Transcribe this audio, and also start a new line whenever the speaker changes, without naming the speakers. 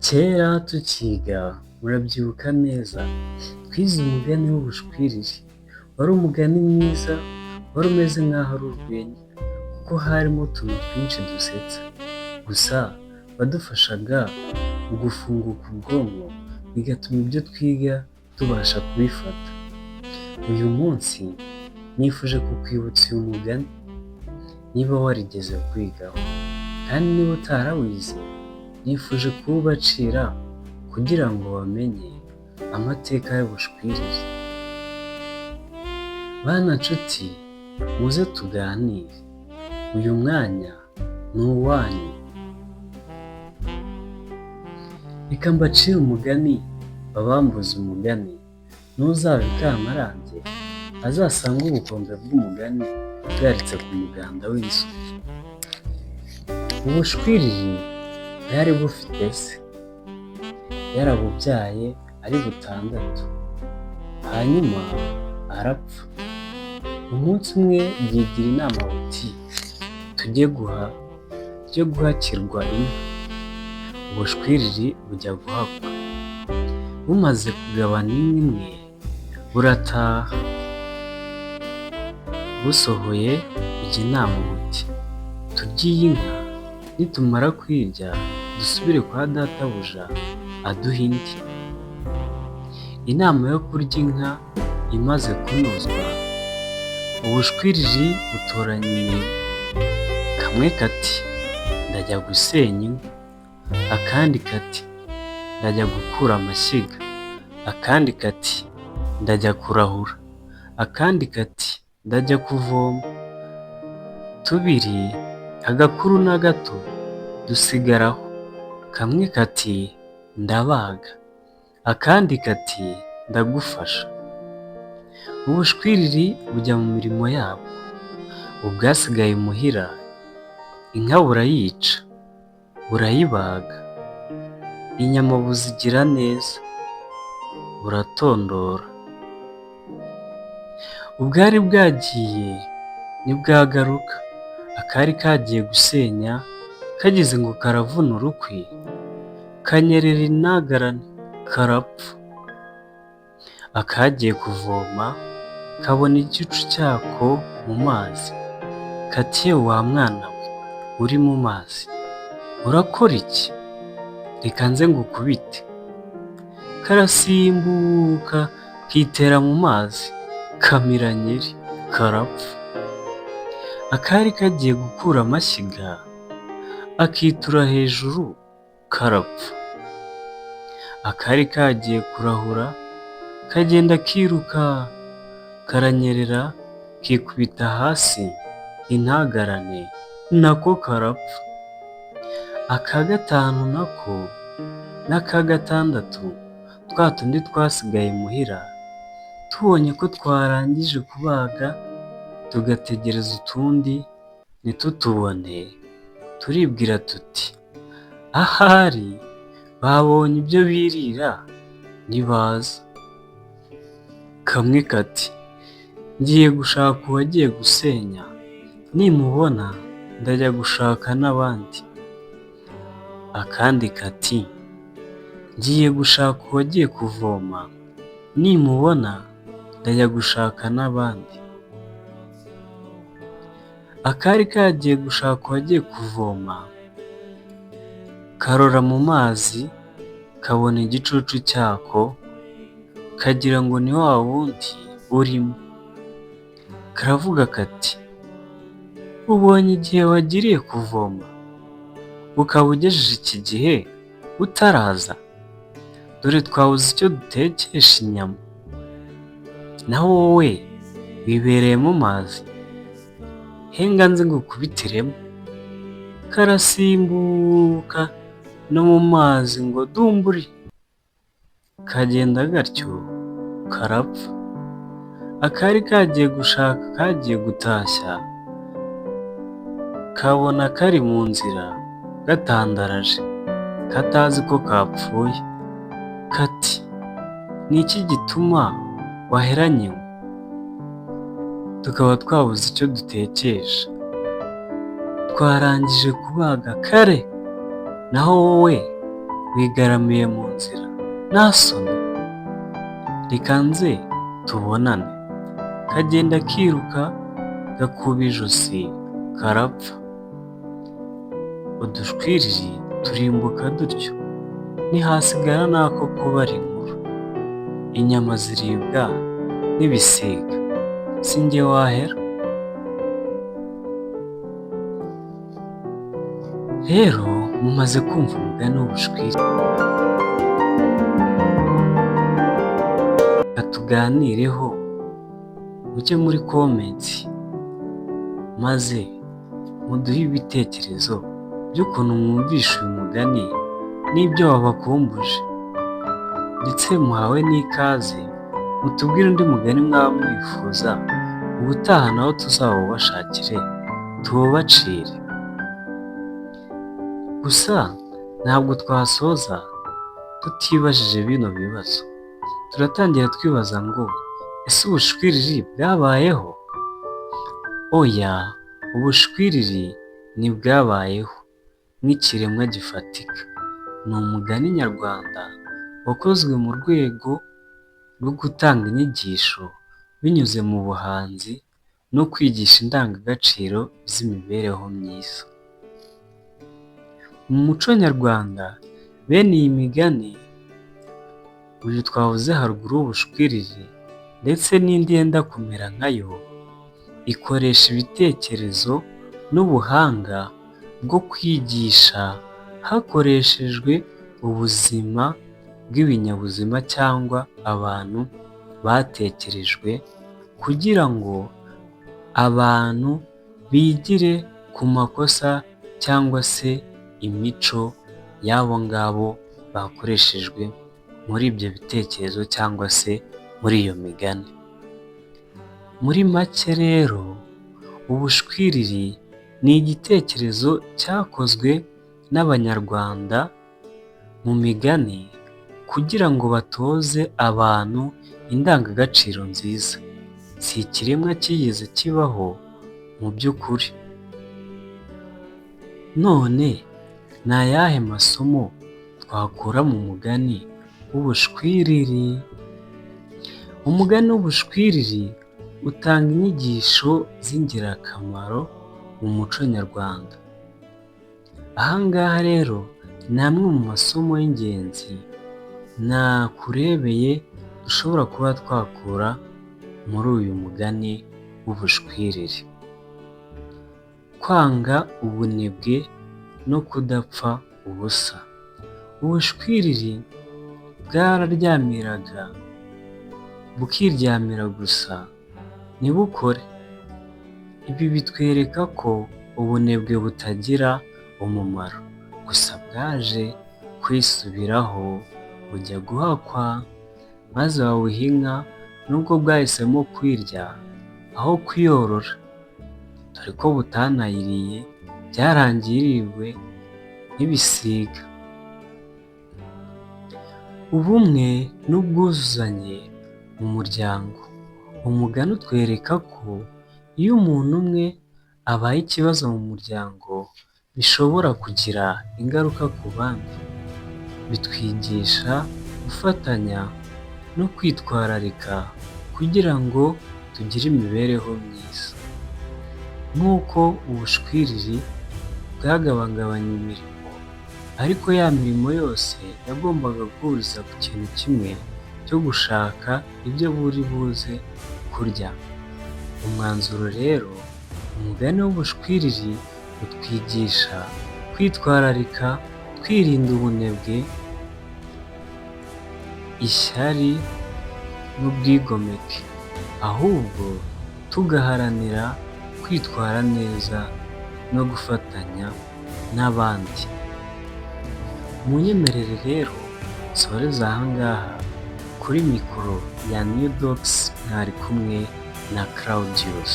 Kera tukiga murabyibuka neza, twize umugani w'ubushwiriri. Wari umugani mwiza, wari umeze nk'aho ari urwenya kuko harimo utuntu twinshi dusetsa. Gusa wadufashaga mu gufunguka ubwonko, bigatuma ibyo twiga tubasha kubifata. Uyu munsi nifuje kukwibutsa uyu mugani niba warigeze kwigaho, kandi niba utarawize nifuje kuwubacira kugira ngo bamenye amateka y'ubushwiriri. Bana nshuti, muze tuganire, uyu mwanya ni uwanyu. Reka mbacire umugani babambuze umugani, n'uzaba i Kankarange azasange ubukombe bw'umugani bwaritse ku muganda w'inzu. Ubushwiriri bwari bufite se, yarabubyaye ari butandatu, hanyuma arapfa. Umunsi umwe bwigira inama buti: "Tujye guha, tujye guhakirwa inka." Ubushwiriri bujya guhakwa, bumaze kugabana inka imwe burataha. Busohoye bujya inama buti: "Turye iyi nka, nitumara kuyirya dusubire kwa databuja aduhe indi." Inama yo kurya inka imaze kunozwa, ubushwiriri butoranya imirimo. Kamwe kati: "Ndajya gusenya inkwi." Akandi kati: "Ndajya gukura amashyiga." Akandi kati: "Ndajya kurahura." Akandi kati: "Ndajya kuvoma." Tubiri, agakuru n'agato, dusigara aho. Kamwe kati: "Ndabaga." Akandi kati: "Ndagufasha." Ubushwiriri bujya mu mirimo yabwo. Ubwasigaye imuhira, inka burayica, burayibaga, inyama buzigira neza, buratondora. Ubwari bwagiye ntibwagaruka. Akari kagiye gusenya kagize ngo karavuna urukwi, kanyerera intagarane karapfa. Akagiye kuvoma kabona igicucu cyako mu mazi, kati: "Yewe wa mwana we uri mu mazi, urakora iki? Reka nze ngukubite." Karasimbuka kitera mu mazi, kamira nyeri karapfa. Akari kagiye gukura amashyiga akitura hejuru karapfa. Akari kagiye kurahura kagenda kiruka, karanyerera kikubita hasi intagarane nako karapfa. Aka gatanu nako n'aka gatandatu, twa tundi twasigaye imuhira, tubonye ko twarangije kubaga tugategereza utundi ntitutubone, turibwira tuti: "Ahari babonye ibyo birira nibaza." Kamwe kati: "Ngiye gushaka uwagiye gusenya, nimubona ndajya gushaka n'abandi." Akandi kati: "Ngiye gushaka uwagiye kuvoma, nimubona ndajya gushaka n'abandi." Akari kagiye gushaka uwagiye kuvoma karora mu mazi kabona igicucu cyako, kagira ngo ni wa wundi urimo. Karavuga kati: "Ubonye igihe wagiriye kuvoma, ukaba ugejeje iki gihe utaraza? Dore twabuze icyo dutekesha inyama, naho wowe wibereye mu mazi. Henga nze ngukubitiremo." Karasimbuka no mu mazi ngo dumburi, kagenda gatyo karapfa. Akari kagiye gushaka kagiye gutashya, kabona kari mu nzira gatandaraje, katazi ko kapfuye. Kati: "Ni iki gituma waheranye inkwi, tukaba twabuze icyo dutekesha? Twarangije kubaga kare, naho wowe Wigaramiye mu nzira nta soni? Reka nze tubonane." Kagenda kiruka, gakuba ijosi, karapfa. Udushwiriri turimbuka dutyo, ntihasigara n'ako kubara inkuru. Inyama ziribwa n'ibisiga, si njye wahera. Rero mumaze kumva umugani w'ubushwiriri, reka tuganireho, mujye muri comment maze muduhe ibitekerezo by'ukuntu mwumvishe uyu mugani n'ibyo wabakumbuje, ndetse muhawe n'ikaze mutubwire undi mugani mwaba mwifuza, ubutaha nawo tuzawubashakire tuwubacire. Gusa ntabwo twasoza tutibajije bino bibazo. Turatangira twibaza ngo ese ubushwiriri bwabayeho? Oya, ubushwiriri ntibwabayeho nk'ikiremwa gifatika. Ni umugani nyarwanda wakozwe mu rwego rwo gutanga inyigisho binyuze mu buhanzi no kwigisha indangagaciro z'imibereho myiza. Mu muco nyarwanda bene iyi migani, uyu twavuze haruguru w'ubushwiriri ndetse n'indi yenda kumera nkayo, ikoresha ibitekerezo n'ubuhanga bwo kwigisha hakoreshejwe ubuzima bw'ibinyabuzima cyangwa abantu batekerejwe kugira ngo abantu bigire ku makosa cyangwa se imico y'abo ngabo bakoreshejwe muri ibyo bitekerezo cyangwa se muri iyo migani. Muri make rero, ubushwiriri ni igitekerezo cyakozwe n'Abanyarwanda mu migani kugira ngo batoze abantu indangagaciro nziza. Si ikiremwa cyigeze kibaho mu by'ukuri. None ni ayahe masomo twakura mu mugani w'ubushwiriri? Umugani w'ubushwiriri utanga inyigisho z'ingirakamaro mu muco nyarwanda. Aha ngaha rero ni amwe mu masomo y'ingenzi nakurebeye dushobora kuba twakura muri uyu mugani w'ubushwiriri. Kwanga ubunebwe no kudapfa ubusa. Ubushwiriri bwararyamiraga bukiryamira gusa ntibukore. Ibi bitwereka ko ubunebwe butagira umumaro, gusa bwaje kwisubiraho bujya guhakwa maze babuha inka nubwo bwahisemo kwirya aho kuyorora, dore ko butanayiriye byarangiye iriwe n'ibisiga. Ubumwe n'ubwuzuzanye mu muryango. Umugani utwereka ko iyo umuntu umwe abaye ikibazo mu muryango bishobora kugira ingaruka ku bandi. Bitwigisha gufatanya no kwitwararika kugira ngo tugire imibereho myiza. Nk'uko ubushwiriri bwagabagabanya imirimo, ariko ya mirimo yose yagombaga guhuriza ku kintu kimwe cyo gushaka ibyo buri buze kurya. Umwanzuro rero, umugani w'ubushwiriri utwigisha kwitwararika, twirinda ubunebwe, ishyari n'ubwigomeke, ahubwo tugaharanira kwitwara neza no gufatanya n'abandi. Munyemerere rero nsoreze aha ngaha kuri mikoro ya New Dogs, mwari kumwe na Claudius.